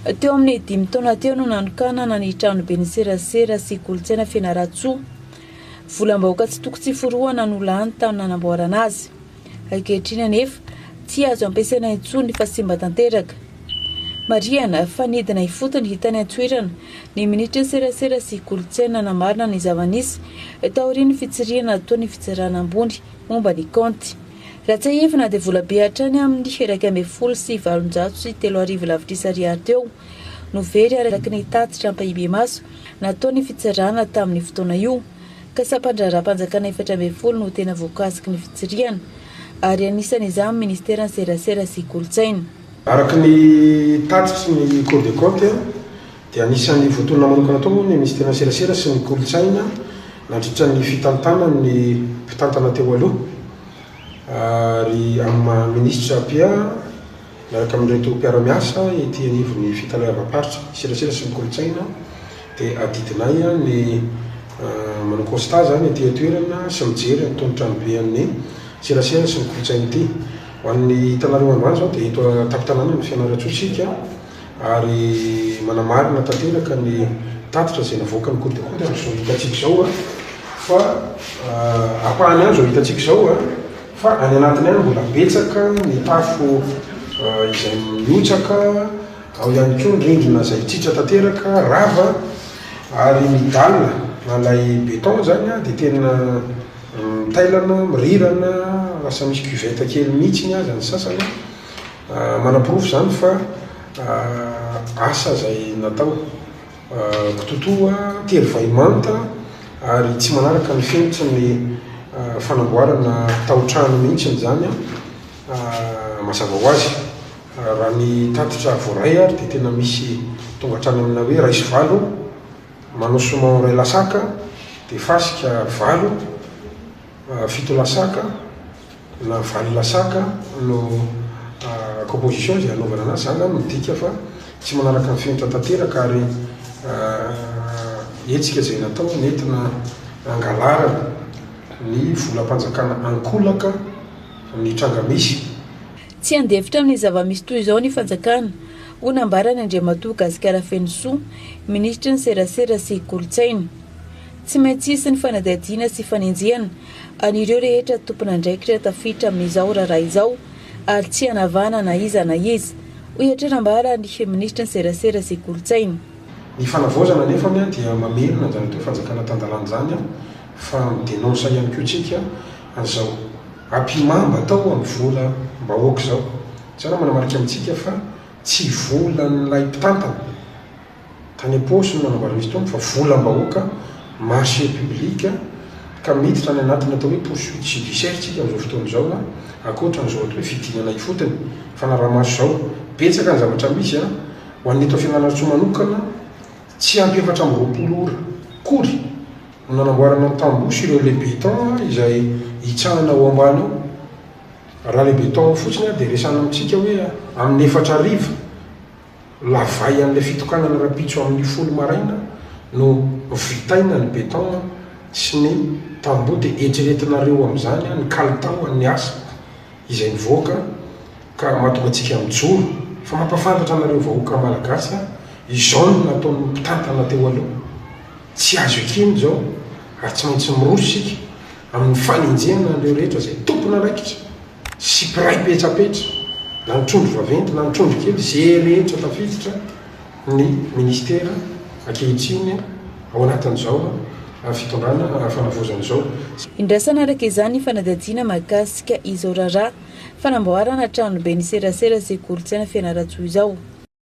Teo amin'ny dimy taona teo no nanokanana ny tranoben'ny serasera sy kolontsaina Fianarantsoa. Volam-bahoaka tsy toko tsy forohana no lany tamin'ny nanamboarana azy. Ankehitriny anefa, tsy azo ampiasaina intsony fa simba tanteraka. Marihana fa nidina ifotony tany an-toerana ny minisitry ny serasera sy kolontsaina nanamarina ny zava-nisy taorian'ny fitsirihana nataon'ny fitsarana ambony momba ny kaonty. Raha tsiahivina dia volabe hatrany amin'ny 3811 lavitrisa ariary teo no very araka ny tatitra ampahibemaso nataon'ny fitsarana tamin'ny fotoana io ka sampandraharaham-panjakana 14 no tena voakasiky ny fitsirihana ary anisan'izany ministeran'ny serasera sy kolontsaina. Araka ny tatitry ny Cour des comptes dia anisan'ny voatonona manokana tao moa ny minisiteran'ny serasera sy ny kolontsaina nandritra ny fitantanan'ny mpitantana teo aloha ary amin'ny maha minisitra mpiahy miaraka amin'ireto mpiara-miasa ety anivon'ny fitaleavam-paritry ny serasera sy ny kolontsaina dia adidinay ny manao constat izany ety an-toerana sy mijery an'itony tranoben'ny serasera sy ny kolontsaina ity. Ho an'ny hitanareo androany izao dia eto an-tampon-tanànan'i Fianarantsoa isika ary manamarina tanteraka ny tatitra izay navoakan'ny Cour des comptes amin'izao hitantsika izao fa ampahany ihany izao hitantsika izao fa any anatiny any mbola betsaka ny tafo izay mihotsaka, ao ihany koa ny rindrina izay tritra tanteraka, rava ary ny dalle na ilay béton izany dia tena mitailana, mirirana, lasa misy cuvette kely mihitsy aza ny sasany. Manaporofo izany fa asa izay natao kitotoa, tery vay manta ary tsy manaraka ny fenitry ny fanamboarana tao-trano mihitsy izany mazava ho azy. Raha ny tatitra voaray ary dia tena misy tonga hatrany amina hoe iray sy valo manao ciment iray lasaka dia fasika valo, fito lasaka. Na valo lasaka no composition izay hanaovana anazy, izany zany midika fa tsy manaraka ny fenitra tanteraka ary hetsika izay natao nentina hangalarana ny volam-panjakana ankolaka ny tranga misy. Tsy handefitra amin'ny zava-misy toy izao ny fanjakana, hoy nambaran'i Andriamatoa Gasikara Fenosoa, minisitry ny serasera sy kolontsaina. Tsy maintsy hisy ny fanadihadiana sy fanenjehana an'ireo rehetra tompon'andraikitra tafiditra amin'izao raharaha izao ary tsy hanavahana na iza na iza, hoy hatrany nambaran'ny minisitry ny serasera sy kolontsaina. Ny fanavaozana anefany dia mamerina an'izany atao hoe fanjakana tan-dalàna izany fa mi-denonce ihany koa tsika an'izao ampihimamba atao amin'ny volam-bahoaka izao. Tsara manamarika amintsika fa tsy volan'ilay mpitantana. Tany am-paosy no nanamboaran'izy itony fa volam-bahoaka, marché public, ka miditra any anatin'ny atao hoe poursuite judiciaire tsika amin'izao fotoana izao an, ankoatra an'izao atao hoe fidinana ifotony, fanaraha-maso izao. Betsaka ny zavatra misy an, ho an'ny eto Fianarantsoa manokana, tsy ampy 24 ora akory no nanamboarana ny tamboho sy ireo le béton izay hitsahana ao ambany ao. Raha le béton fotsiny an dia resahana amintsika hoe amin'ny efatra hariva. Lavay an'ilay fitokanana rahampitso amin'ny folo maraina no vitaina ny béton sy ny tamboho dia eritreretinareo amin'izany ny kalitao an'ny asa izay mivoaka ka mahatonga antsika mijoro fa mampafantatra anareo vahoaka malagasy izao no nataon'ny mpitantana teo aloha tsy azo ekena izao ary tsy maintsy miroso isika amin'ny fanenjehana an'ireo rehetra izay tompon'andraikitra sy mpiray petsapetsa, na ny trondro vaventy na ny trondro kely, ze rehetra tafiditra ny ministera ankehitriny ao anatin'izao fitondrana fanavaozana izao. Indrasana araka izany ny fanadihadiana mahakasika izao raharaha fanamboarana tranoben'ny serasera sy kolontsaina Fianarantsoa izao.